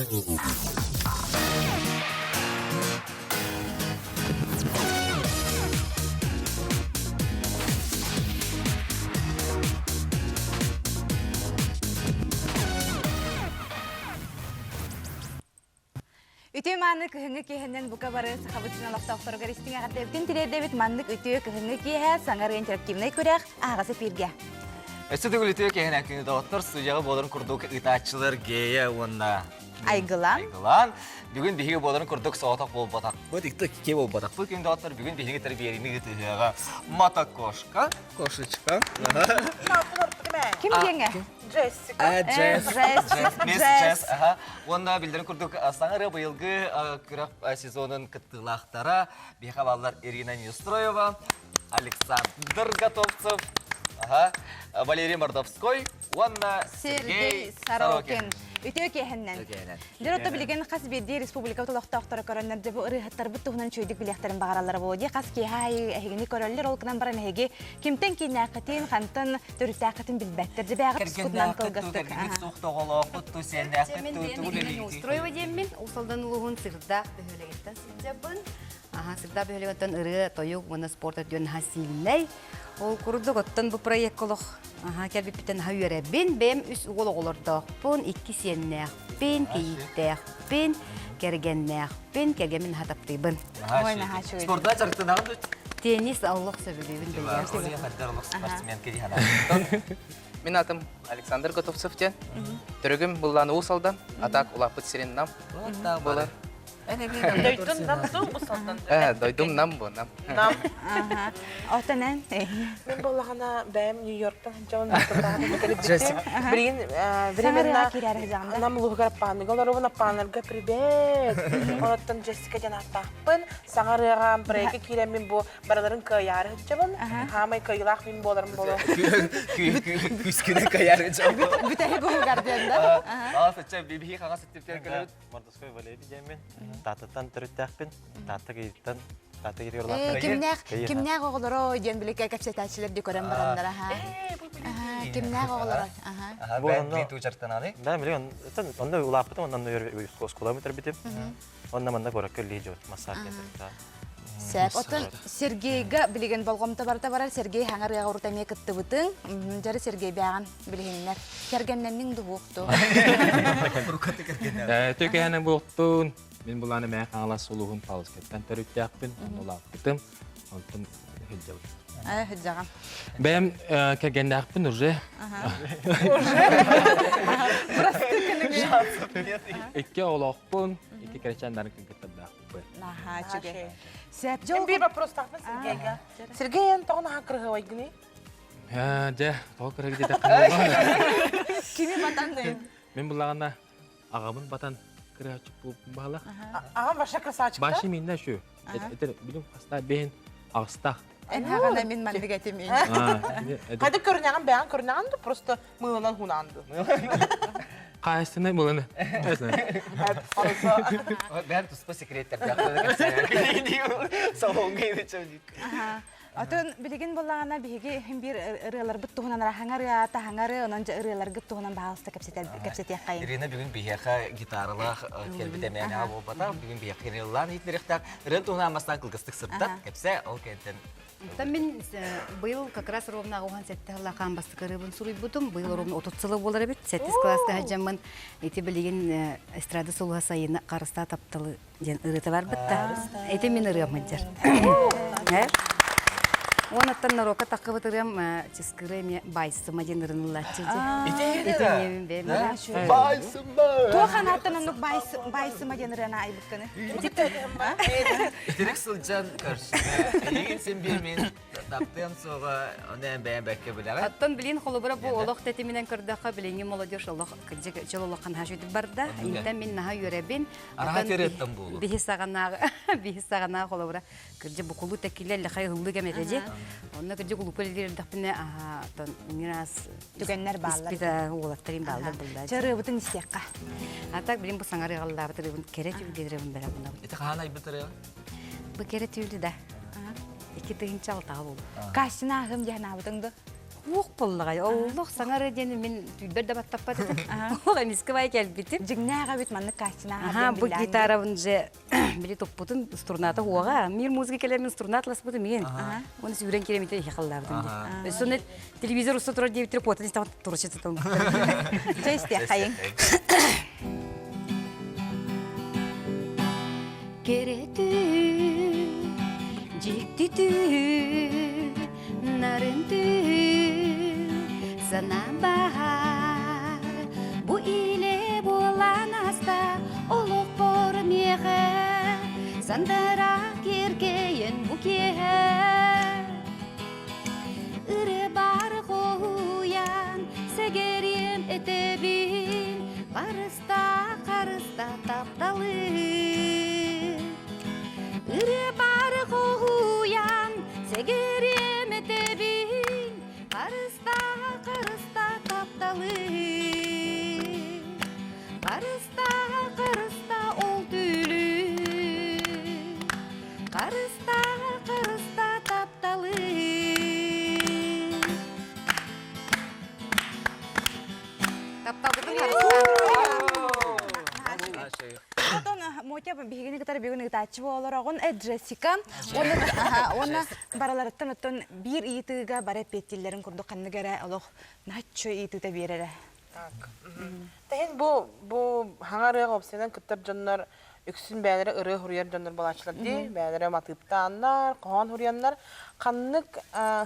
Үтүө мааны кыһыҥҥы киэһэнэн бука бары сахабыт сирин олохтоохторугар истиҥ эҕэрдэбитин тириэрдэбит маннык үтүө кыһыҥҥы киэһэ саҥа интерактивнай күрэх аһаҕас эфиргэ. Өссө төгүл үтүө киэһэнэн күнү доҕоттор студияҕа буоларын курдук ыытааччылар Гея уонна Айгылан. Айгылан. Бүгүн биһиги буоларын курдук соҕотох буолбатахпыт, икки икки буолбатахпыт күн доҕоттор бүгүн биһиги тәрбиэрини ыытыһыаҕа мотокошка, кошечка. Ким диэҥэ? Джессика. Джесс. Джесс. Мисс Джесс. Аха. Уонна биллэрин курдук саҥа ырыа быйылгы күрэх сезонун кыттыылаахтара биһиэхэ бааллар Ирина Неустроева, Александр Готовцев, аха, Валерий Мордовской уонна Сергей Сорокин. Үтүө киэһэннэн. Дьон отто билигин хас биирдии республика олохтоохторо көрөннөр дьэ бу ырыаһыттарбыт туһунан үчүгэйдик билиэхтэрин баҕараллара буолуо дии. Хас киэһэ аайы эһигини көрөллөр, ол гынан баран эһиги кимтэн кииннээххитин, хантан төрүттээххитин билбэттэр. Дьэ бээҕи тускутунан кылгастык. Кэргэннээххит суох тоҕолооххут ту сиэннээххит ту тугу Устроева диэммин Уус Алдан улууһун Сырдаах бөһүөлэгиттэн сылдьабын. Аха, Сырдаах бөһүөлэгиттэн ырыа, тойук уонна спорт өттүн наһаа сильнэй. Ол курдук оттон бу проекка олох аха, кэлбиппиттэн наһаа үөрэбин. Бэйэм үс уол оҕолордоохпун, икки сиэннээхпин, кийииттээхпин, кэргэннээхпин, кэргэммин наһаа таптыыбын. Ой, наһаа үчүгэй. Спорда дьарыктанаҕын Теннис олох сөбүлүүбүн билиэм. Олох спортсмен киһи ханааттан. Мин атым Александр Готовцев диэн. Төрүгүм Быллаан Уус Алдан, атак улааппыт сирин Нам буолар. Дойдун нам су усалдан. Э, дойдум нам бу, нам. Нам. Оттон эн? Мен боллаҕына бэйэм Нью-Йорктан сылдьабын, кэлбитим. Билигин временно нам улууһугар аппааныга олоробун, аппаанарга привет. Онуттан Джессика диэн ааттаахпын. Саҥа ырыаҕа проекка киирэммин бу барыларын кыайаары сылдьабын. Хаамай кыайыылаах мин буоларым буолуо. Күскүнэ кыайаары сылдьабын. Бүтэһик уһугар диэн да? Аа, сычча биһи хаҥас өттүптэн көрөбүт. Мордовской Валерий диэммин. Тааттаттан төрүттээхпин. Таатта киһиттэн Таатта киһитигэр улааттым. Кимнээх кимнээх оҕолоро диэн биликке кэпсэтээччилэр ди көрөн бараннар аха. Кимнээх оҕолоро аха. Бу онно туучартананы. Да, билигин онно улааппытым, онно оскуолабын бүтэрбитим. Онно манна куоракка үлэлии дьон массаж кэлбитэ. Сөп. Оттон Сергейга билигин болҕомто барыта барар. Сергей хаҥар ыаҕа урут эмиэ кыттыбытыҥ. Дьары Сергей бээҕин билиһиннэр. Кэргэннэнниҥ дуһуохту. Төкэһэнэ буохтун. Мин булааны мээ Хаҥалас улууһун Павловскайтан төрүттээхпин. Онно улааппытым. Онтон сылдьабын. Сылдьаҕын. Бэйэм кэргэннээхпин уже. Икки оҕолоохпун, икки кэрэчээн кыргыттардаахпын. Наһаа үчүгэй. Сөп. Дьол биир вопростаахпын Сергейга. Сергей эн тоҕо наһаа кырыһыабайгыный? Дьэ, тоҕо кырыһы диэтэххинэ. Кими батан Мин буллаҕына аҕабын батан кырыһаччык буолбаһала. Аҕам вообще красавчик. Баши минна şu. Этер билим хаста бэһин аҕыстаах. Эн хаҕана мин маннык этим ин. Хады көрүнэҕин бэйэҥ көрүнэҕин да просто мыылынан хунаан ду. Хаайыстына мыланы. Бэйэм туспа секреттердээх. Салонга Атын билигин буллаҕына биһиги иһин биир ырыаларбыт туһунан хаҥа ырыата хаҥа ырыа онон дьэ ырыаларгыт туһунан баһаалыста кэпсэтиэххэйин. Ирина бүгүн биһиэхэ гитаралаах кэлбит эмээнэҕэ буолбатах. Бүгүн биһиэхэ ырыалаан иһитинэриэхтээх. Ырыан туһунан бастаан кылгастык сырдат, кэпсээ, ол кэнтэн Оттон мин быйыл как раз ровно 17 сылла хаан бастакы ырыабын суруйбутум. Быйыл ровно 30 сыла буолар эбит. Сэттис класска сылдьаммын ити билигин эстрада сулуһа сайына Харыстаа тапталы диэн ырыата барбыт да. Ити мин ырыам сылдьар. Уонаттан норуокка таххыбыт ырыам чыскыра эмиэ Байсыма диэн ырыныллааччы. Ити миэбин бэйэм. Байсыма! Туох анааттан оннук Байсыма диэн ырыаны айбыккыны? Итирик сылдьан көрсүмэ. Эйигин син биир мин таптыам суоҕа, ону эн бэйэм бэккэ билэҕин. Оттон билин холобура бу олох тэтиминэн көрдөххө, билиҥҥи молодежь олох кырдьык чөл олоххо наһаа үчүгэй барда. Интэн мин наһаа үөрэбин. Араха тереттен буолу. Биһи саҕанааҕы, биһи саҕанааҕы холобура кырдьык букулуу тэкилэ лэхай ыһыллыы кэм этэ дьи. Онно кырдьык улуупа илдиэрдэхпинэ, аха, оттон мин аас Түгэннэр бааллар. Испит уолаттарым бааллар булла. Чарыабытын истиэххэ. А так билин бу саҥа ырыаҕаллаабыт ырыабын кэрэ түүлгэ ырыабын бэрэ бунабын. Ити хаһан айбыт ырыа? Бу кэрэ түүлү да. 2006 буолу. Кассина аһым диэн аабытыҥ ду? Уох буоллаҕай, олох саҥа диэн мин түүлбэр да баттаппат этим. Ол эмискэ бай кэлбитим. Дьиҥнээх эбит маннык кастина Аха, бу гитарабын же били туппутум струната уоҕа. Мир музыка кэлэмин струнат ласпытым иһин. Оны сүүрэн киремите ихе халлаабытым дии. Өссө телевизор уста турар диэбиттэр куотан истэҕин туруча сытым. Чэ истиэххэйиҥ. Кэрэ түүн, дьикти түүн, нарын түүн, санаам баһаар, бу илэ буолан ааста олохпор миэхэ, сандара киэркэйэн бу киэһэ. Ырыа баар хоһуйан, сэгэриэм этэбин, Харыста, харыста тапталы. Ырыа бары хоһуйан, сэгириэм этэбин. Харыста, харыста тапталы. Харыста, харыста ол түүлү. Харыста, харыста тапталы. Тапталгытын Отон Мотя биһигини кытары бүгүн ыытааччы буолороҕун э Джессика уонна уонна бараларыттан оттон биир ыйытыыга бары эппиэттииллэрин курдук ханнык эрэ олох наһаччы ыйытыыта биэрэрэ. Так. Тэһин бу бу хаҥа ырыаҕа опсайынан кыттар дьоннор үксүн бэйэлэрэ ырыа хуруйар дьоннор буолааччылар дии, бэйэлэрэ матыыптааннар, хоһоон хуруйаннар ханнык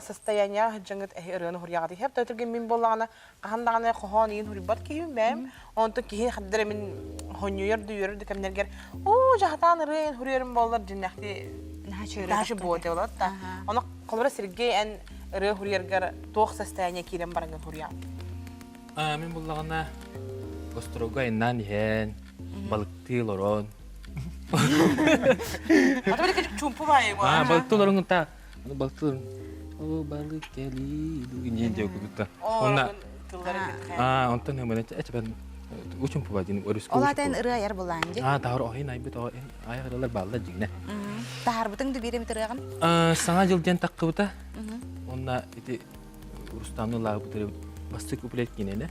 состояниеҕа сылдьаҥҥыт эһи ырыаны хуруйаҕытый? Хэп төтүргэн мин буоллаҕына хаһан даҕаны хоһоон иин хуруйбат киһибин бэйэм. Онтон киһи хаддар мин хонньуйар да үөрэр да кэмнэргэр оо дьаһатаан ырыа иин хуруйарым буоллар дьиннэхти наһаа буоте болот да. Ону холобура Сергей эн ырыа хуруйаргар туох состояние киирэн бараҥҥын хуруйаҕын? Мин буллаҕына островга айаннаан иһэн, балыктыы олорон. Ата били кичик чумпу баайы Аа, балыктыы олорон та, балыктыы олорон. О, балык кэлии, диэн диэ курдукта. Онна Аа, онтон өмөнө эчэбен учумпу ба дин өрүскө. Ол атын ырыа айар булаан ди. Аа, тахар оһин айбыт о айар ырыалар бааллар дьиҥнэ. Таһарбытыҥ ду биир эмит ырыаҕын? Саҥа жыл диэн таххыбыта. Онна ити Рустамны лаабытыры бастык куплет кинене,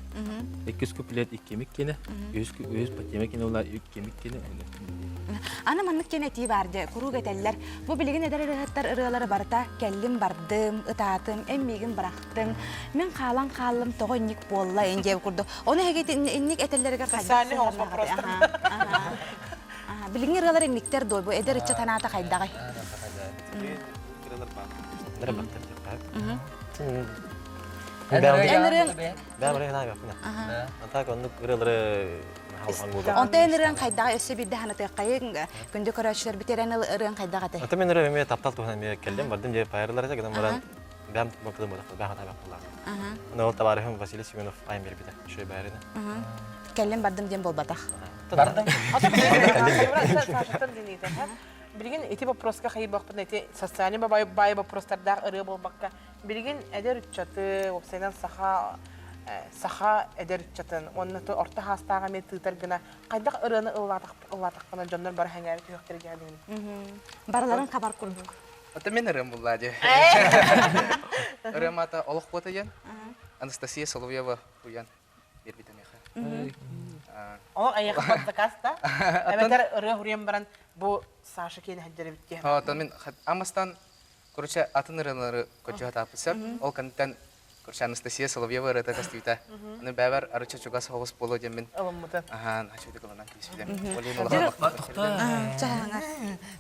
иккис куплет иккимик кине, үһүс үһүс патема кине ула иккимик кине. Аны маннык киэн этии бар дьэ, куруук этэллэр. Бу билигин эдэр ырыаһыттар ырыалары барыта кэллим бардым, ытаатым, эн миигин бырахтыҥ, мин хаалан хааллым, тоҕо инник буолла эн диэбит курдук. Ону эһиги инник этэллэригэр Социальный оҕус вопростар. Билиҥҥи ырыалар инниктэр дуо, бу эдэр ыччат санаата хайдаҕый? Онтон эн ырыаҥ хайдаҕай өссө биирдэ санатыаххайыҥ күндү көрөөччүлэрбит эрэн ырыаҥ хайдах этэй? Ата мен ырыам эмиэ таптал туһунан эмиэ кэллим бардым дьэ пайарлар этэ гынан баран бэм тылым буолар бэм хата бахталар. Аны ол табаарыһым Василий Семенов айан биэрбитэ үчүгэй баарына. Кэллим бардым диэн буолбатах. Бардым. Билигин ити вопроска хайбахпын ити социальный баай вопростардаах ырыа буолбакка билигин эдэр ыччаты уопсайынан саха саха эдэр ыччатын уонна орто хаастаах эмиэ тыытар гына хайдах ырыаны ыллаатахпына дьоннор бары сэҥээрэ түһүөхтэрэ диэн Барыларын хабар курдук. Ата мен ырыам булла дии. Ырыам ата Олох куота диэн. Анастасия Соловьева уйан биэрбитэ миэхэ. Ол айахпат заказ да? Эбэтэр ырыа хуруйан баран бу Саша киэнэ сылдьар эбит диэн. Оттон мин амастан короче атын ырыалары көрдьө сатааппытсам. Ол кэнниттэн короче Анастасия Соловьева ырыата көстүүтэ. Аны бэбэр арыча чугас соҕус буолуо диэн мин ылыммыта. Аха, хачуйдук ылынан кииспитим.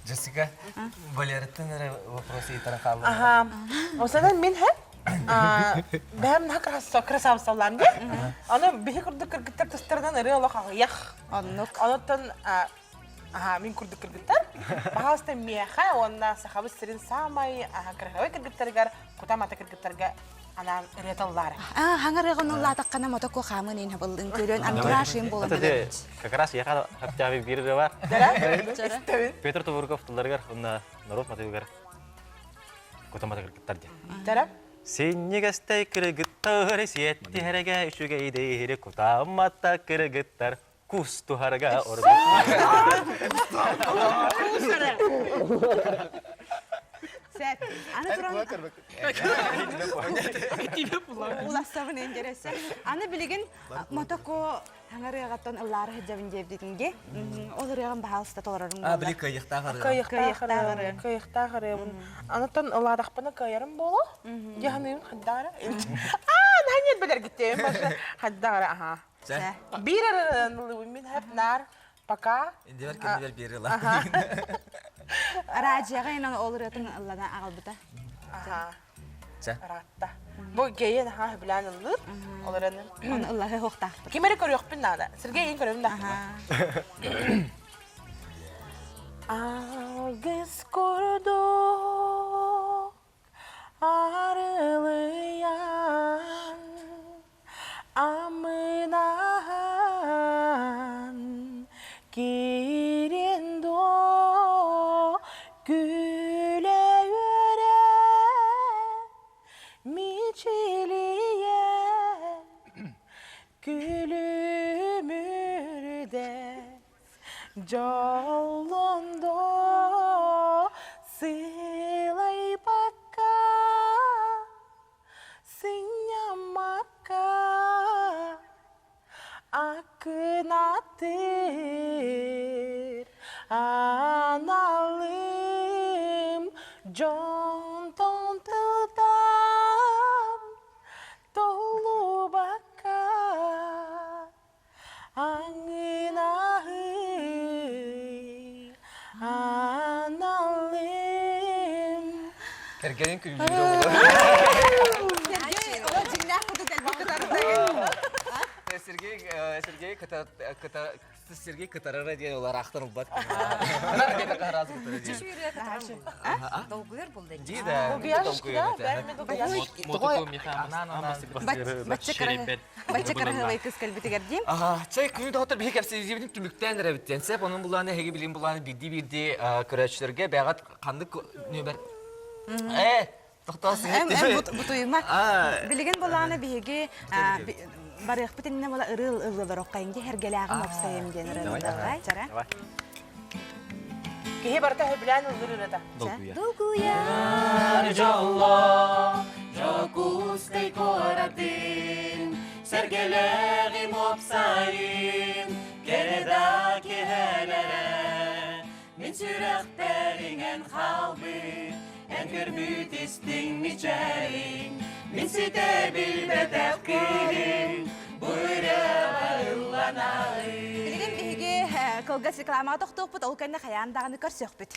Джессика, Валераттан эрэ вопрос ыйытара хаалла. Аха. Осанан мин һэ Бэм наһаа красавцалаам дии. Аны биһи курдук кыргыттар тустарынан ырыа олох аҕыйах. Оннук. Онуттан аха мин курдук кыргыттар. Пожалуйста, миэхэ уонна Сахабыт сирин саамай кыргавай кыргыттарыгар кута-мата кыргыттарга анаан ырыа таллаары. Аа, хаҥа ырыаҕын ыллаатаххына мотоко хаамын иин хабыллын көрөн антураж им буолан Как раз яха хаптяви биир ырыа бар. Петр Тубурков тылларыгар уонна народ матыгыгар Кутамата кыргыттар диэн. Дара? Синньигэстэй кыргыттар сиэттиһэргэ үчүгэйдири кутаамматта кыргыттар кус туһарга ордук. Сөп. Аны туран улассабын интересе. Аны билигин мотоко хаҥарыаҕаттан ыллаары сылдьабын диэбитинге. Ол ырыаҕын баһаалыста толорорум А, били кыайыахтаах ырыа. Кыайыахтаах ырыа. Кыайыахтаах ырыабын. Анытан ылаадахпына кыайарым буолуо. Дьаһаныым хаддаара. Аа, наһаа билэргиттиэм баша хаддаара аха. Биир ырыаны ыллыыбын мин хэп наар пока. Индивер кэннигэр биир ыла. Радиоҕа инан ол ырыатын ыллана аҕалбыта. Аха. Ыраатта. Бу гейен аха сөбүлээн ыллыыр. Ол эрэн Оны ыллаһы хуохтаахпыт. Ким эрэ көрүөхпүн наада. Сергей эйин көрөбүн да. Алгыс курдук арылыйан Амынаһан киирин дуо күлэ-үөрэ мичилийэ күлүмүрдэ дьоллондо сылайбакка Сынньаммакка акынатыр аналым дьонтон тылтан толлубакка Аңынаһый аналым. Кэргэнин күллүүрэ буолар. Сергей, ол дьиҥнээх курдук дэлби кытарда. Сергей, Сергей Сергей кытарара диэн олар ахтан ылбат. Долгуйар булда. Дии да. Бачча кыраһыабай кыс кэлбитигэр диим. Чай күнү доҕоттор биһи кэпсэтиибитин түмүктээн эрэбит диэн сеп онон булааны эһиги билин булааны биирдии-биирдии көрөөччүлэргэ бэҕэт ханнык нүөмэр э тохтоо Эм бутуйума. Билигин булааны биһиги барыахпыт иннинэ була ырыыл ыллылар оккайынги хергелээҕим опсайым диэн ырыалар. Чара. Киһи барыта сөбүлээн ыллыр ырыата. Долгуйар дьоллоох Дьокуускай куоратын сэргэлээҕим уопсайын кэрэ да киһэлэрэ мин сүрэхпэр иҥэн хаалбыт эн көрбүт истиҥ мичээриҥ мин ситэ билбэтэх кыыһым бу ырыаҕа ылланаҕын Билигин биһиги кылгас рекламаҕа тохтуохпут, ол кэннэ хайаан даҕаны көрсүөхпүт.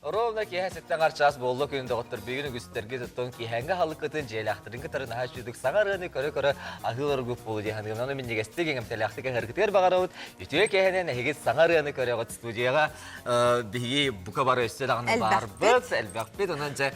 Ровно киэһэ сэттэ аҥар чаас буолла күн доҕоттор бүгүн үгүстэргэ туттан киэһээҥҥи аһылыккытын дьиэлээхтэрин кытары наһаа үчүгдүк саҥа ырыаны көрө-көрө аһыыл оргук буолу диэн саныыбын. Ону минньигэстик, иҥэмтэлээхтик аһыыргытыгар баҕарабыт. Үтүө киэһэнэн эһиги саҥа ырыаны көрөҕүт студияҕа биһиги бука бары өссө даҕаны баарбыт, элбэхпит. Онон дьэ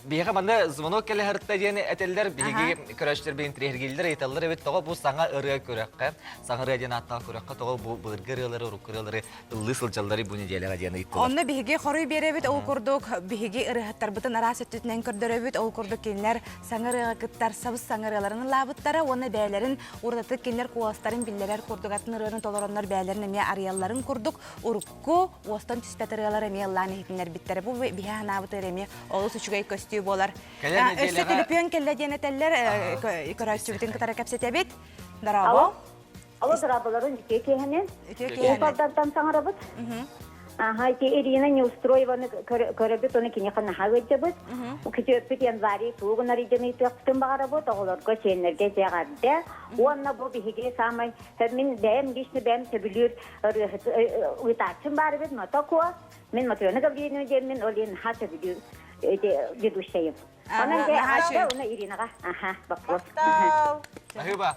биһиэхэ манна звонок кэлэ сырытта диэн этэллэр. Биһиги көрөөччүлэр билин интириэһиргииллэр, ыйыталлар эбит. Тоҕо бу саҥа ырыа күрэххэ, саҥа ырыа диэн ааттаах күрэххэ тоҕо бу былыргы ырыалары, урукку ырыалары ыллыы сылдьалларый бу нэдиэлэҕэ диэн ыйыттылар. Онно биһиги хоруй биэрэбит, ол курдук биһиги ырыаһыттарбытын араас өттүтүнэн көрдөрөбүт, ол курдук кинилэр саҥа ырыаҕа кыттар сабыс саҥа ырыаларын ыллаабыттара уонна бэйэлэрин уратытык кинилэр куоластарын биллэрэр курдук атын ырыаны толороннор бэйэлэрин эмиэ арыйалларын курдук урукку уостан түспэт ырыалар эмиэ ыллаан иһитиннэрбиттэрэ. Бу биһи санаабыт ырыа эмиэ олус үчүгэй көстүү буолар. Өссө төлөпүөн кэллэ диэн этэллэр, көрөөччүбүтүн кытары кэпсэтэбит. Дорообо. Алло, дорооболорун үтүө киэһэнэн. Үтүө киэһэнэн. Уус саҥарабыт. Аха, ити Ирина Неустроеваны көрөбүт, оны киниэхэ наһаа ыалдьабыт. Күтүөппүт январи тугу гынар идьэн ыйытыахпытын баҕарабыт, оҕолорго, сиэннэргэ эҕэрдэ. Уонна бу биһиги саамай мин бэйэм лично бэйэм сөбүлүүр ырыаһыт ыытааччым баар эбит Мотокуо. Мин Матрена Гаврильевна диэммин, ол иһин наһаа сөбүлүүр ити ведущайым. Онон дьэ, аата уна Иринаҕа. Аха, вопрос. Аһыба.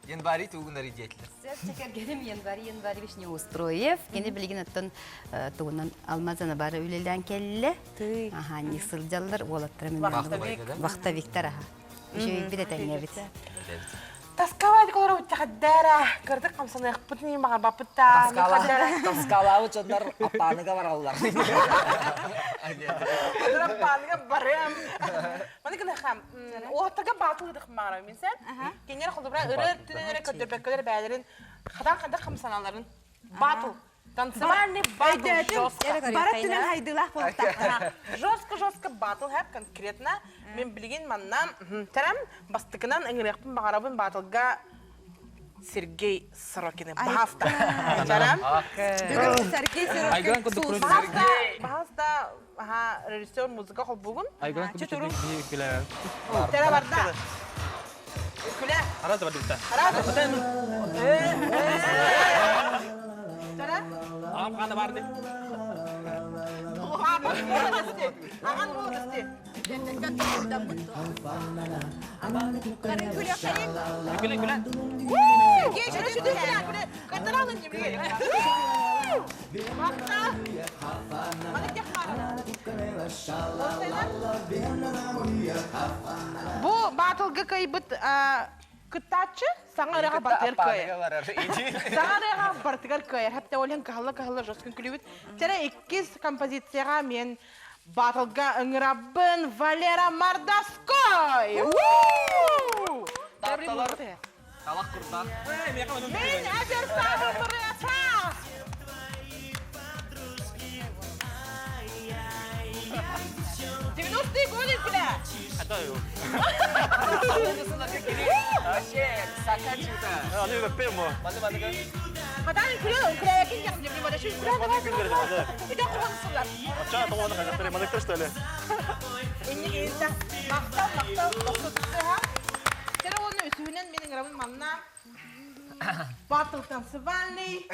Январь тугунары диэтилэр. Сөп кэргэним Январь Январевич Неустроев. Кини билигин оттон тугунан Алмазана бары үлэлээн кэллэ. Аха, ник сылдьаллар уолаттара мен Вахтовиктар аха. Үчүгэй бит этэҥҥэбит. Тасковать олоробут тэхэддээра кырдык хамсаныахпыт нии баҕарбаппыт да Таскалаабыт дьоннор аппааныга бараллар. Аппааныга барыам. Маны гыныхам уоттарга баатыл ыдых маара мин сен. Кинилэр холобура ырыа түнэнэрэ көрдөрбөккөлөр бээлэрин хатан хандар хамсаналарын батл танцевальный батл жестко. Бара түнэн хайдылаах буолуохтаахтар. Жестко жестко батл хэп конкретно мен билигин манна тэрем бастыкынан ыҥырыахпын баҕарабын батлга Сергей Сорокины. Баһаста. Чарам. Бүгүн Сергей Айган Сорокин курдук суус. Баһаста, баһаста, аха, режиссер музыка холбугун. Айган курдук Чутуру. күлэ. Тера барда. Күлэ. Арас барда. Арас. Тера. Ам хана барды. Аган молодости. Күлэ күлэ. Сергей, что ты Катаралын не Бу батылга кыайбыт кыттааччы саҥа ырыаҕа бартыгар кыайар. Саҥа ырыаҕа бартыгар кыайар. Хатта ол иһин кыһалла-кыһалла жестко күлүбүт. Чэрэ иккис композицияҕа мен батылга ыҥырабын Валера Мордовской! Тапталар талах курдаах. Мин эдэр сааһым ырыата! Девяностые годы, бля! Вообще, сакачута. Хатан күлэ, күлэкин яхны били шүн күлэ давай давай. Иде кургансылар. Инни инта мактал мактал охсутуха. Тере оны үсүһүнэн менин ырабын манна Батл танцевальный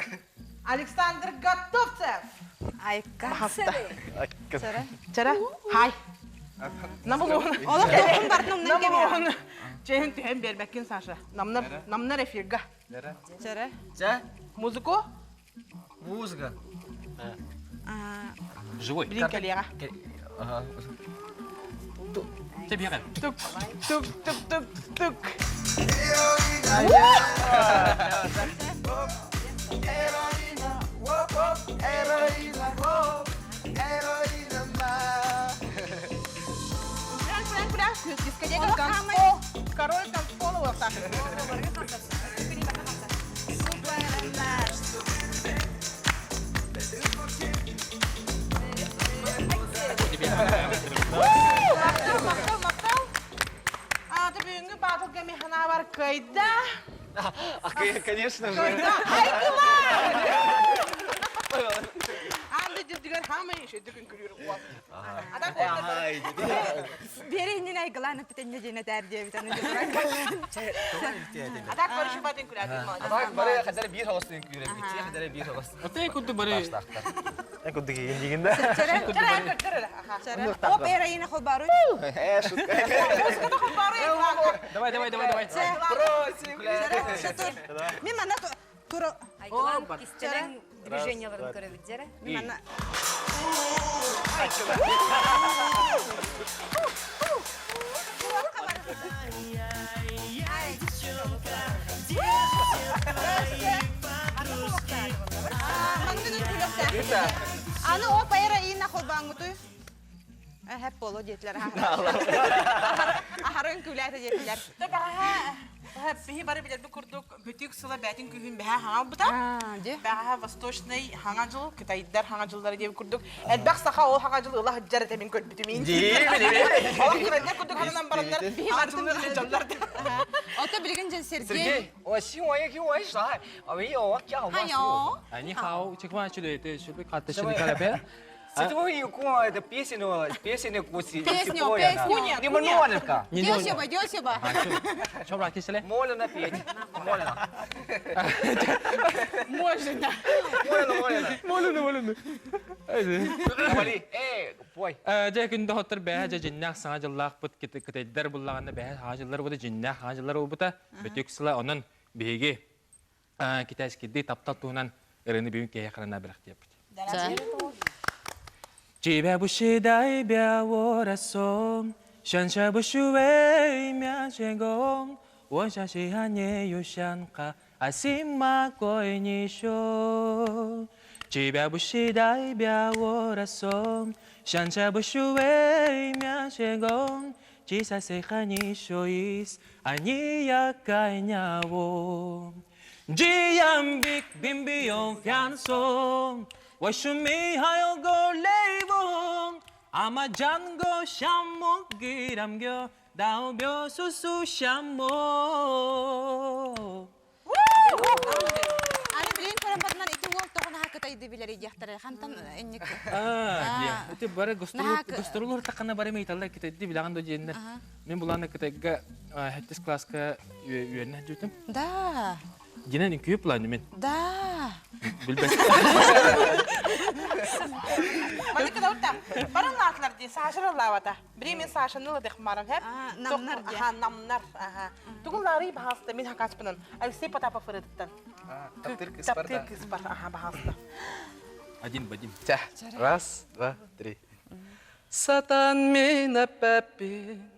Александр Готовцев. Айка. Чара, хай. Намылуун. Олох тоқын бартын умнан кебе. Намылуун. Чэһин түһэн биэрбэккин, Саша. Намнар, намнар эфирга. Чара. Чэ? Музыку? Музыка. Живой. Билин кэлиэҕэ. Ага. Тебе Тук, тук, тук, тук, тук. Күлэн, күлэн, күлэн. Дискотека танцпол. Король танцпола уолта. Махтал, махтал, махтал. А, ты бүгүҥҥү батлга механабар кыайда. А, конечно же. Кыайда. Айгыла! Анды дирдигер хамай шөйдүк үҥкүрүр уол. Ата Биэри иннин айгылаан эппитенне диэн этээр диэбит аны Ата көрүшү батын күләтин Ата бары хадара биир хаҕыстын күүрэ битие хадара биир хаҕыс. Ата курдук бары Курдук игин дигин да. Оп эраина холбару. Э, шутка. Музыкада холбару. Давай, давай, давай, давай. Просим. Шатур. Мен мана тура Айгылан кистелең движенияларын көрөбүт дьэрэ. Мен мана Аны оп эраина холбаңгутуй. Хэп боло диэтилэр. Ахарын күлээтэ диэтилэр. Биһи бары билэрбит курдук бүтүк сыла бээтин күһүн бэһэ хаҥалбыта. Бэҕэһээ восточный хаҥа дьыл, кытайдар хаҥа дьыллара диэбит курдук. Элбэх саха ол хаҥа дьыл ыла сылдьар этэ мин көрбүтүм. Олох кыраннар курдук ханан бараннар хаҥа дьылы сылдьаллар. Ото билигин дьэн Сергей. Сергей, 我新我也给我啥？啊没有，我讲我 Хайо. Они хау, чекма чуде, те шубы катты шыны калапе. Сетевой куа это песеню, песеню куси. Песню, песню. Не молинка. Дёсеба, дёсеба. Чобра киселе. Молено петь. Молено. Можно. Молено, молено. Молено, молено. Мали, эй, пой. Дьэ күндэ хоттор бэһэ дьэ дьиннээх саҥа дьыллаахпыт кытайдар буллаҕына бэһэ саҥа дьыллар бута дьиннээх саҥа дьыллар буолбута бөтүк сыла онон биһиги китайскийдии таптал туһунан ырыаны бүгүн киэһэ харана бэлэхтиэппит. 几百不是代表我的手，想下不是为面成功。我想西汉也有想卡，爱心马过你说，这表不是代表我的松，想这不是为名成功，只是谁和你说意思，爱你也该让我。这样比并不用放松，我是没还有个雷锋，阿妈讲过项目给他们个，代表叔叔项目。 Аны билин көрөн барынан ити уол тоҕо наһаа кытайды билэр диэхтэрэ хантан инник Аа, ити бары гастроллор таххана бары мейталлар кытайды билаҕан да диэннэр. Мин булааны кытайга хэттис класска үөрэнэ сылдьыбытым. Да. Динэн үҥкүү планы мин. Да. Билбэт. Маны кыдаута. Баран лаатылар дии, Саша лаавата. Бри мен Сашаны ладых марам хэп. Намнар дии. Аха, намнар. Аха. Тугун лары бахаста мин хакаспынан. Алексей Потапов ырыттан. Таптыр кыспар да. Таптыр кыспар. Аха, бахаста. Один в один. Ча. Раз, два, три. Сатан мин эппэппин,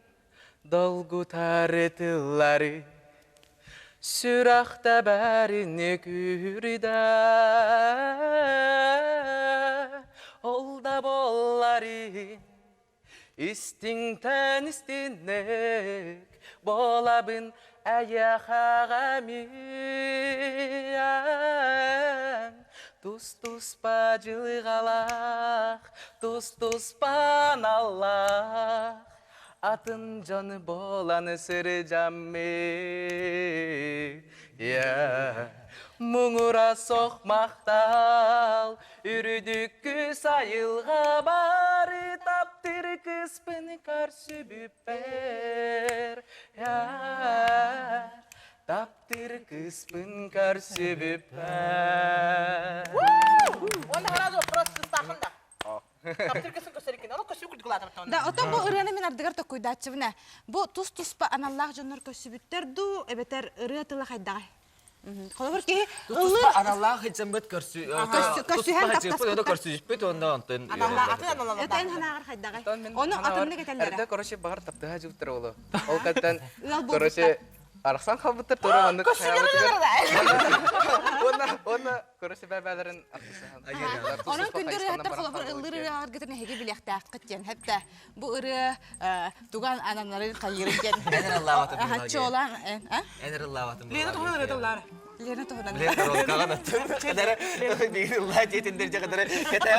долгутары тыллары, Сүрэхтэ бәрини күүрдэ, Ол да буолларын, истиҥтэн истинник буолабын эйиэхэҕэ миэн. Тус-туспа дьылҕалаах, тус-туспа аналлаах, Атын дьон буолан сырдьаммыт, Муҥура суох махтал, үрдүккү сайылга бары таптыр кыспын көрсүбүппэр. Таптыр кыспын көрсүбүппэр. Уонна сразу вопрос кыстаахын да. Да, отон бу ырыаны мин ардыгар токкуйдааччыбын ээ. Бу тус-туспа аналлаах дьоннор көрсүбүттэр дуу, эбэтэр ырыа тыла хайдаҕай? Холобур киһи Туспа аналлаах ыдьаммыт көрсү көрсүһэн таптаспыттар. Көрсүспүт уонна онтон Это эн ханаҕар хайдаҕай? Ону атыннык этэллэрэ. Эрдэ короче баҕар таптаһа дьыбыттар олу. Ол каттан короче арахсан халбыттар тура маннык Уонна уонна Көрө бэбэлэрин аттысаһан. Онон күндү ырыаһыттар холобур ыллыыр ырыаларгытын эһиги билиэхтээххит диэн. Хэптэ бу ырыа туган ананарын хайыырын диэн. Эн ырыллаабатым. Чуолаан Эн ырыллаабатым. Лена туһунан ырыатыллар. Лена туһунан. Лена ролкаҕа наттын. Кадара биир ыллаа диэтиндер же кадара кэтээ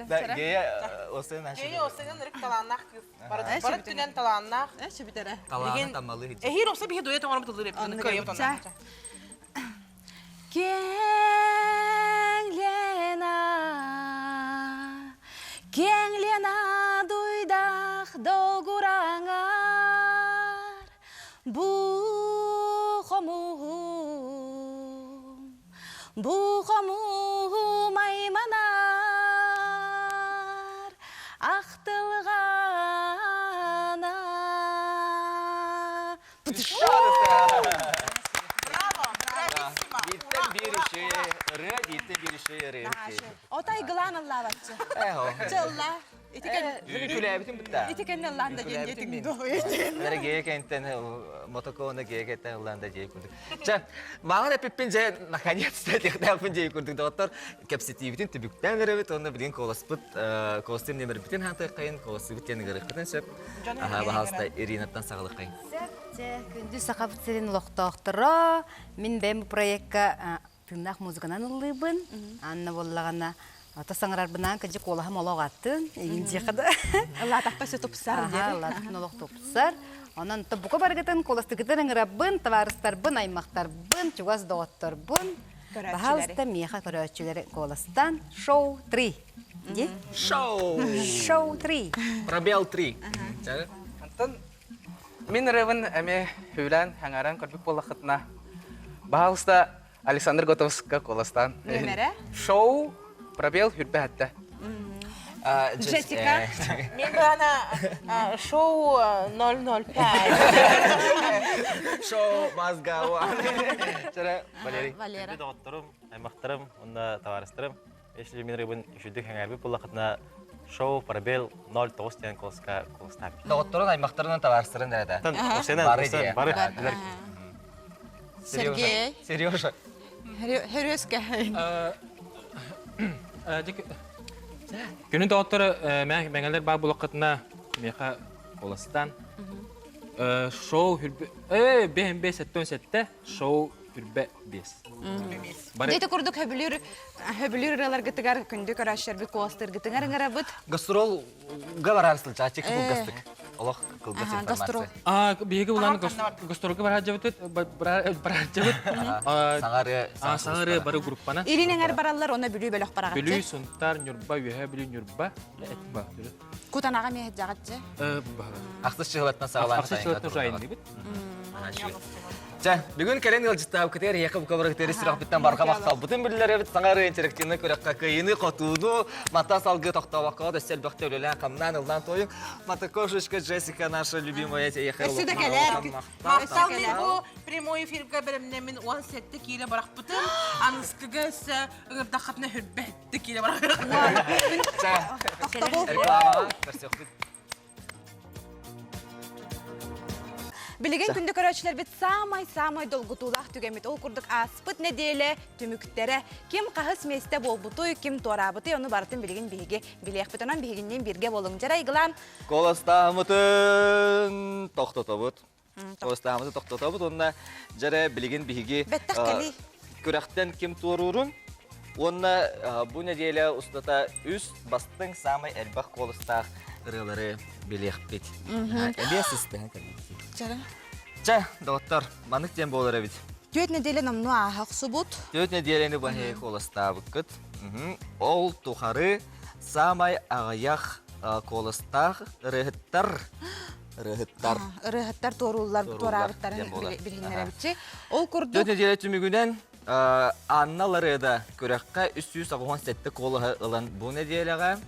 Да, Гея осен ашы. Гея осен ырык талааннаах кыыс. Бары түнэн талааннаах. Сүбүтэрэ. Талааны таммалы. Эһиир опса биһи дуэт оҥорбут ыллыр эбит. Кыайып тонна. Киэҥ Лена, киэҥ Лена дуйдах долгураҥар бу хомуһум, бу хомуһум айманар ахтылҕана. Браво! Брависсимо! Бииртэн биир үчүгэй ырыа, бииртэн биир үчүгэй ырыа. Отай гылаан ыллаабатчы. Чэ ыллаа. Ити кэн Күлээбитим бутта. Ити кэннэ ыллаан да диэн диэтиҥ дуо? Бары гея кэнтэн мотоконы гея кэнтэн ыллаан да дьиэ курдук. Чэ, маған эпиппин дьэ наконец-то диэхтээхпин дьиэ курдук доҕоттор кэпсэтиибитин түбүктээн эрэбит уонна билигин куоласпыт куоластыыр нөмөрбүтүн хаантыаххайын куоластыыбыт диэн ыҥырыахпытын сөп. Аха, баһаалыста Иринаттан саҕалыаххайын. Дьэ, күндү Сахабыт сирин олохтоохторо, мин бэйэм бу проекка тыыннаах музыканан ыллыыбын. Анна буоллаҕына, ото саҥарарбынаан кыдьык куолаһым олох атын, игин дьиэхэ да. Ыллаатахпа өссө тупсар диэн. Ыллаатахпын олох тупсар. Онон бука барыгытын куоластыгытын ыҥырабын, табаарыстарбын, аймахтарбын, чугас доҕотторбун. Баһаалыста миэхэ көрөөччүлэри куоластан шоу 3 Ди? Шоу! Шоу 3. Пробел 3. Антон Мин ырыабын эмиэ хүлээн, хаҥаран көрбүт буоллаххытына, баһаалыста Александр Готовска куоластаан. Нүөмэрэ? Шоу пробел хүрбэ хатта. Джессика. Мен бана шоу 005. Шоу мозгова. Чара, Валерий. Валера. Доҕотторум, аймахтарым, уонна табаарыстарым. Если мин ырыабын үчүгдүк хэҥээрбит буоллаххытына, Шоу пробел 09 диэн куоска куостаап. Доҕотторун, аймахтарынан табаарыстарын эрэ Бары бары билэр. Сергей. Сережа. Хөрүөскэ. Күнүн доҕотторо мэҥэлэр баар булаххытына миэхэ куоластаан шоу хүрбэ э бэһин бэс сэттэн сэттэ шоу хүрбэ биэс. Дьэ курдук хөбүлүүр хөбүлүүр ырыаларгытыгар күндү көрөөччүлэрбит куоластыыргытыгар ыҥырабыт. Гастролга барар сылдьааччы кылгастык. Олох кылгас информация. А биһиги булан гастролга бараджабыт бараджабыт. Саҥары саҥары бары группана. Илин эҥэр бараллар, онно Бүлүү бөлөх бараҕатчы. Бүлүү, Сунтаар, Ньурба, Үөһээ Бүлүү, Ньурба. Кутанаҕа миэһэдьэҕэтчи. Ахсыс чыһылаттан саҕалаан. Ахсыс чыһылаттан уже айынныбыт. Чэ, бүгүн кэлэн ыалдьыттаабыкытыгар эһиэхэ бука барыгытыгар сүрэхпиттэн барҕа махталбытын биллэрэбит. Саҥа ырыа интерактивнай күрэххэ кыайыыны, хотууну, мата салгыы тохтообокко өссө элбэхтэ үлэлээн, хамнаан, ыллаан туойуҥ. Матакошечка Джессика, наша любимая эһиэхэ Өссө да кэлээр. Махтал мин бу прямой эфиргэ бэлэмнэммин 17 киилэ барахпытым. Аныскыга өссө ыҥырдаххытына хүрбэттэ киилэ барахпытым. Тохтобул. Рекламаҕа көрсүөхпүт. Билигин күндү көрөөччүлэрбит саамай-саамай долгутуулаах түгэммит. Ол курдук ааспыт нэдиэлэ түмүктэрэ. Ким хаһыс миэстэ буолбутуй, ким туораабытый, ону барытын билигин биһиги билиэхпит. Онон биһигинниин бииргэ буолуҥ. Дьэ, Айгылаан. Куоластаамытын тохтотобут. Куоластаамыты тохтотобут уонна дьэрэ билигин биһиги Бэттэх кэлии. күрэхтэн ким туоруурун уонна бу нэдиэлэ устата үс бастыҥ саамай элбэх куоластаах ырыалары билиэхпит. Эмиэ сыстыһан кэлбит. Чэ, доҕоттор, маннык диэн буолар эбит. Түөрт нэдиэлэ номнуо ааһа охсубут. Түөрт нэдиэлэни баһыы куоластаабыккыт. Ол тухары саамай аҕыйах куоластаах ырыаһыттар ырыаһыттар ырыаһыттар туорууллар туораабыттарын билиһиннэрэбитчи. Ол курдук Түөрт нэдиэлэ түмүгүнэн Анна Лареда күрэххэ 387 куолаһы ылан бу нэдиэлэҕэ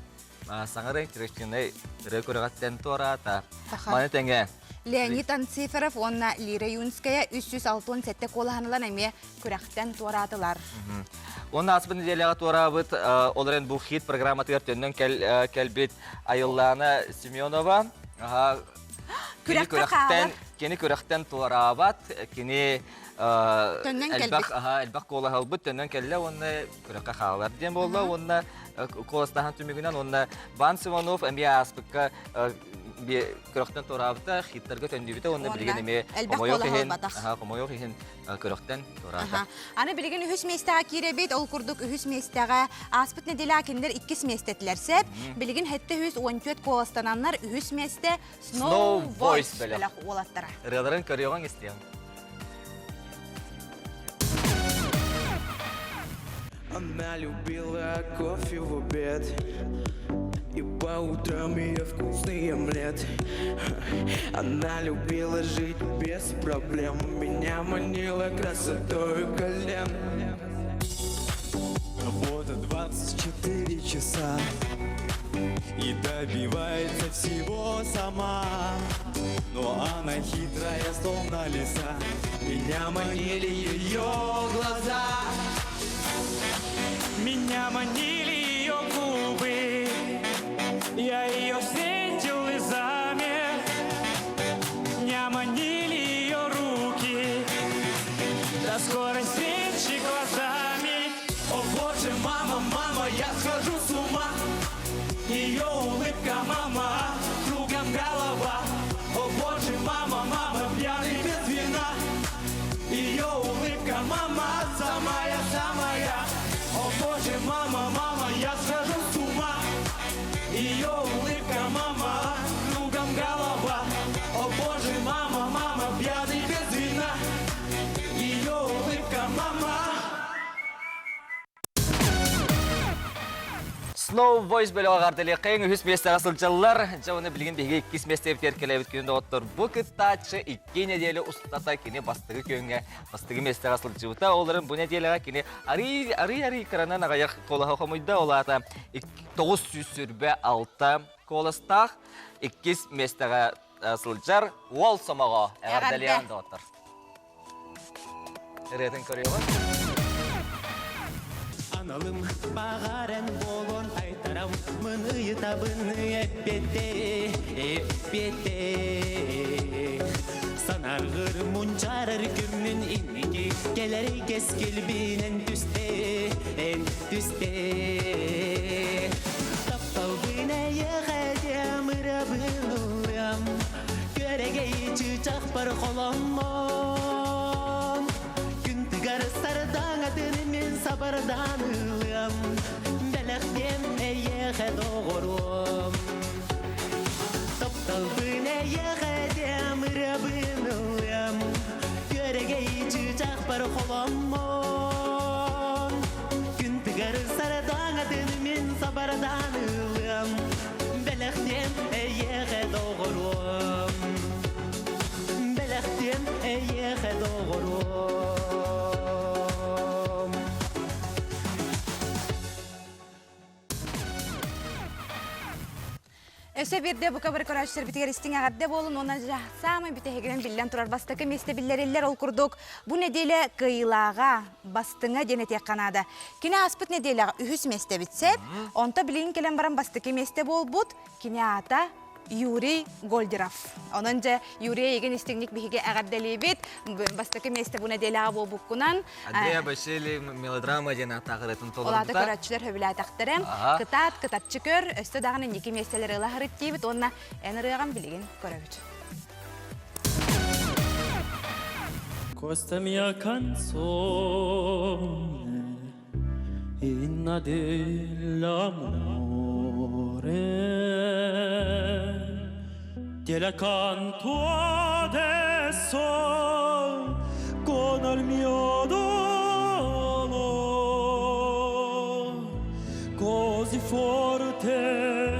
саҥа интерактивнай ырыа күрэҕиттэн туораата. Маны тэҥэ Леонид Анциферов уонна Лира Юнская 367 куолаһын ылан эмиэ күрэхтэн туораатылар. Уонна ааспыт нэдиэлэҕэ туораабыт, ол эрэн бу хит программатыгар төннөн кэлбит Айыллаана Семенова кини күрэхтэн кини күрэхтэн туораабат, кини элбэх элбэх куолаһы ылбыт, төннөн кэллэ уонна күрэххэ хаалар диэн буолла уонна куоластааһын түмүгүнэн уонна Ван Симонов эмиэ ааспыкка күрэхтэн туораабыта, хиттарга төннүбүтэ уонна билигин эмиэ хомойуох иһин, хомойуох иһин күрэхтэн туораата. Аны билигин үһүс миэстэҕэ киирэбит, ол курдук үһүс миэстэҕэ ааспыт нэдиэлэҕэ кинилэр иккис миэстэтилэр сөп. Билигин 714 куоластананнар үһүс миэстэ Snow Voice бөлөх уолаттара. Ырыаларын көрүөҕүҥ истиэҕиҥ. Она любила кофе в обед И по утрам ее вкусный омлет Она любила жить без проблем Меня манила красотой колен Работа 24 часа И добивается всего сама Но она хитрая, словно лиса Меня манили ее глаза Меня манили ее губы Я ее встретил и замер Меня манили ее руки До скорой встречи глазами О боже, мама, мама, я схожу с ума Ее улыбка, мама, кругом голова О боже, мама, мама, пьяный без вина Ее улыбка, мама, самая, самая О боже, мама, мама, я схожу с ума Ее улыбка, мама, кругом голова О боже, мама, мама, пьяный без вина Ее улыбка, мама Snow Voice бөлөҕө эҕэрдэлиэххэйиҥ үһүс миэстэҕэ сылдьаллар. Дьэ, уонна билигин биһиги иккис миэстэбитигэр кэлэбит күн доҕоттор. Бу кыттааччы икки нэдиэлэ устата кини бастакы күөҥҥэ бастакы миэстэҕэ сылдьыбыта. Ол эрэн бу нэдиэлэҕэ кини арый арый арый кыранан аҕыйах куолаһы хомуйда. Ол аата 926 куоластаах иккис миэстэҕэ сылдьар уол сомоҕо эҕэрдэлиэҕин доҕоттор. Ырыатын көрүөҕүн. Аналым баҕаран буолуон айтарам мын ыйытабын эппиэтте эппиэтте Санаргыр мунчаарар күммүн инники кэлэр кэскилбинэн түсте эн түсте Тапталбын эйиэхэ диэм ырабын ылыам Күөрэгэй чыычахпар холоммон Күн тыгар сардаҥатын мин сабардаан ылыам, Бэлэхтиэм эйиэхэ доҕоруом. Тапталбын эйиэхэ диэм ырыабын ылыам, Күөрэгэй чыычаахпар холоммон. Күн тыгар сардаҥатын мин сабардаан ылыам, Бэлэхтиэм эйиэхэ доҕоруом. Бэлэхтиэм эйиэхэ доҕоруом. Өссө биирдэ бука бары көрөөччүлэрбитигэр истиҥ эҕэрдэ буолун уонна саамай бүтэһигинэн биллэн турар бастакы миэстэ биллэриллэр ол курдук бу нэдиэлэ кыайыылааҕа бастыҥа диэн этиэххэ наада. Кини ааспыт нэдиэлэҕэ үһүс миэстэбит сөп. Онто билигин кэлэн баран бастакы миэстэ буолбут. Кини аата Юрий Гольдеров. Онон дьэ Юрий эйигин истиҥник биһиги эҕэрдэлиибит. Бастакы миэстэ бу нэдиэлэҕэ буолбуккунан. Андреа Башели мелодрама диэн ааттаах ырыатын Ол аата толорбута. көрөөччүлэр сөбүлээтэхтэрэ. Кытаат, кытаччы көр, өссө даҕаны инники миэстэлэри ыла сырыт диибит уонна эн ырыаҕын билигин көрөбүт. Questa mia canzone inna dell'amore Te la canto adesso con il mio dolore così forte,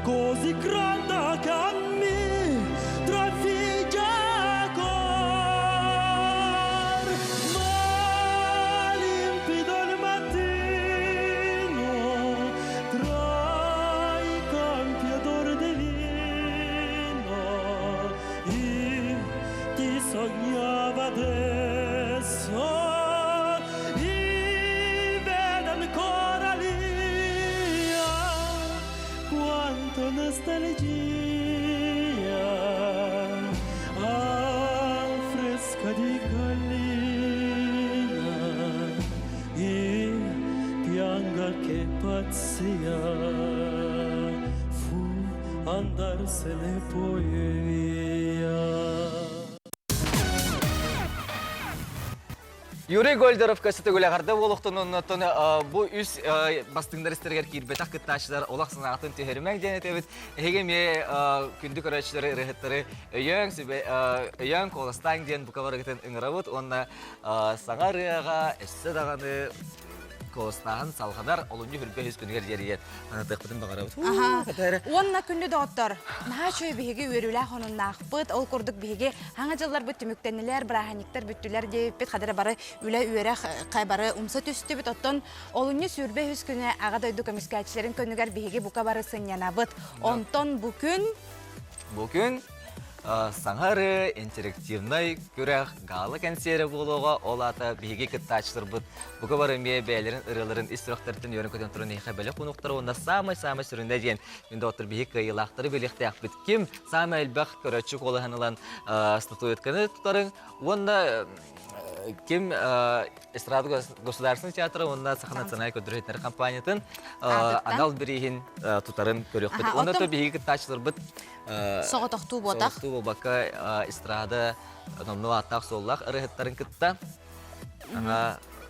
così grande che mi trafigge cor. Ma limpido il mattino tra i campi odor di vino io ti sognavo adesso io vedo ancora lì quanto nostalgia al fresco di collina io piango che pazzia fu andarsene poi via. Юрий Гольдеровка сөтөгүлэҕэрдэ буолуохтун оннуттан бу үс бастыҥнар истэригэр киирбэтэх кыттааччылар олох санаатын түһэримэҥ диэн этэбит. Эһиги эмиэ күндү көрөөччүлэри, ырыаһыттары өйөөҥ, өйөөҥ, куоластааҥ диэн бука барыгытын ыҥырабыт уонна саҥа ырыаҕа өссө даҕаны куоластааһын салҕанар олунньу хүрбэ үһүс күнүгэр диэри анатыахпытын баҕарабыт. Уонна күндү доҕоттор, наһаа үчүгэй биһиги үөрүүлээх онуннаахпыт. Ол курдук биһиги хаҥа дьылларбыт түмүктэннилэр, бырааһынньыктар бүттүлэр диэбиппит. Хадара бары үлэ-үөрэх бары умса түстүбүт. Оттон олунньу сүүрбэ үһүс күнэ Аҕа дойду көмүскээччилэрин күнүгэр биһиги бука бары сынньанабыт. Онтон бу күн Бу күн саҥа ырыа интерактивнай күрэх гала кэнсиэрэ буолуоҕа. Ол аата биһиги кыттааччыларбыт бука бары эмиэ бэйэлэрин ырыаларын ис сүрэхтэриттэн үөрэн-көтөн туран эһиэхэ бэлэх уунуохтара уонна саамай-саамай сүрүнэ диэн мин доҕоттор биһиги кыайыылаахтары билиэхтээхпит. Ким саамай элбэх көрөөччү куолаһын ылан статуэтканы тутарыҥ уонна ким Эстрада государственный театра уонна Саха национальнай көрдөрөр компаниятын анал бирииһин тутарын көрүөхпүт. Уонна то биһиги кыттааччыларбыт соҕотохтуу буотах. Соҕотохтуу буолбакка эстрада номнуо ааттаах-суоллаах ырыаһыттарын кытта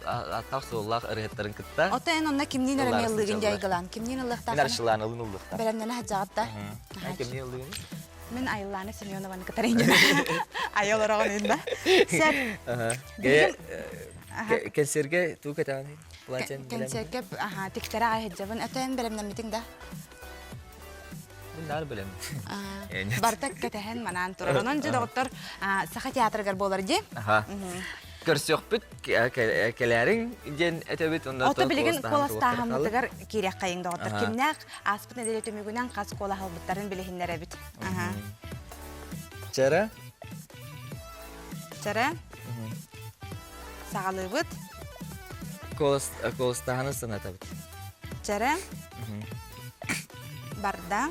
ааттаах суоллаах ырыаһыттарын кытта. Ото эн онно кимниин эрэ ыллыгын дии айгылаан. Кимниин ыллыахтаах? Мин Арчылаан ылын ыллыахтаах. Бэлэмнэнэ сылдьаҕыт да? Кимниин ыллыгын? Мин Айыллаана Семенованы кытары иннинэ айа олороҕун инна. Сеп. Кэнсиэргэ туу кэтэҕиний? Кэнсиэргэ тиктэрэ аҕай сылдьабын. Ото эн бэлэмнэммитиҥ да? Мин наар бэлэм. Барыта кэтэһэн манаан турар. Онон дьэ доҕоттор Саха театрыгар буолар дии. Көрсүөхпүт кэлээриҥ диэн этэбит. Ото билигин куоластааһыммытыгар киириэххэйиҥ доҕоттор. Кимнээх ааспыт нэдиэлэ түмүгүнэн хас куолаһылбыттарын билиһиннэрэбит. Чэрэ? Чэрэ? Саҕалыыбыт. Куоластааһыны санатабыт. Чэрэ. Барда.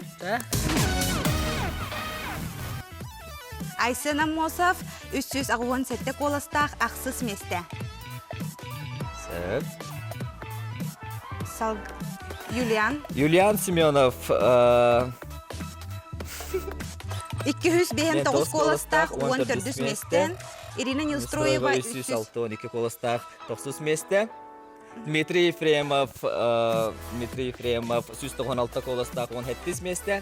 Айсен Аммосов 387 куоластаах ахсыс миэстэ. Сөп. Сал... Юлиан. Юлиан Семенов 259 куоластаах 14 миэстэ. Ирина Неустроева 362 куоластаах тохсус миэстэ. Дмитрий Ефремов, Дмитрий Ефремов 196 куоластаах 17 миэстэ.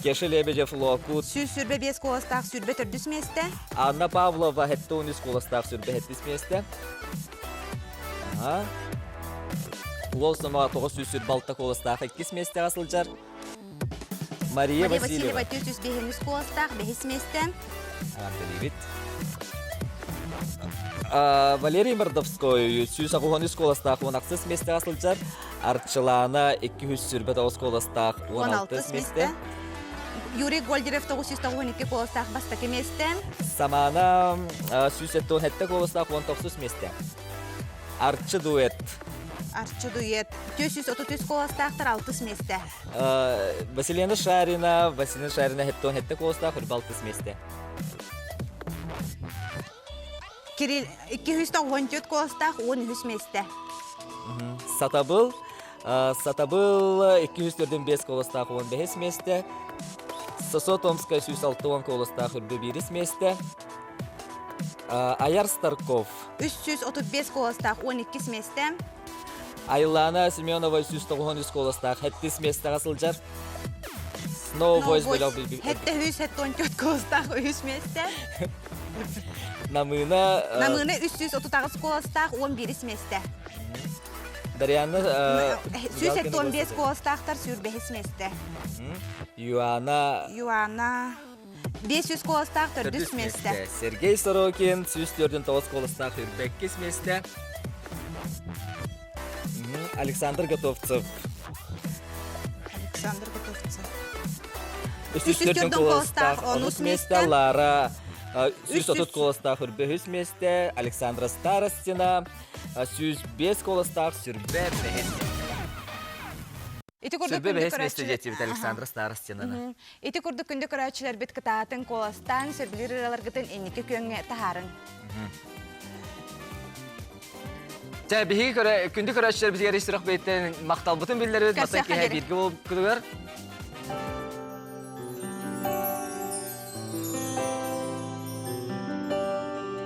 Кеша Лебедев Лоокут 125 куоластаах 24 миэстэ. Анна Павлова 73 куоластаах 27 миэстэ. Уол Сомоҕо 926 куоластаах иккис миэстэҕэ сылдьар. Мария Мария Васильева. Васильева 405 куоластаах бэһис миэстэ. Эҕэрдэлиибит. Валерий Мордовской 183 куоластаах 16 миэстэҕэ сылдьар. Арчылаана 229 куоластаах 16 миэстэ. Юрий Гольдерев 992 куоластаах бастакы миэстэ. Самана 177 куоластаах 19 миэстэ. Арчы дуэт. Арчы дуэт. 433 куоластаахтар алтыс миэстэ. Василина Шарина, Василина Шарина 77 куоластаах 26 миэстэ. Кирилл 294 куоластаах 13 миэстэ. Сатабыл Сатабыл 245 куоластаах 15 миэстэ. Сосо Томская 160 куоластаах 41 миэстэ. Аяр Старков 335 куоластаах 12 миэстэ. Айлана Семенова 193 куоластаах 7 миэстэҕэ сылдьар. Snow Voice бөлөх 774 куоластаах 3 миэстэ. Намыына Намыына 338 куоластаах 11 миэстэ. Дарьяна 175 куоластаахтар 25 миэстэ. Юана Юана 500 куоластаах төрдүс миэстэ. Сергей Сорокин 149 куоластаах үрбэккис миэстэ. Александр Готовцев. Александр Готовцев. 304 куоластаах онус миэстэ. Лара 130 куоластаах үрбэһүс миэстэ. Александра Старостина 105 куоластаах сүрбэ бэһис Ити курдук Сүрбэ күндү бэһис миэстэ көрөөччүлэр диэтибит Александра Старостинаны. Ити курдук күндү көрөөччүлэрбит кытаатын куоластаан сөбүлүүр ырыаларгытын инники күөҥҥэ таһаарыҥ. Чэ, биһиги көрө, күндү көрөөччүлэрбитигэр ис сүрэх бэйттэн махталбытын биллэрбит, матын Көрсүөххэ киһи диэри. бииргэ буолбуккутугар.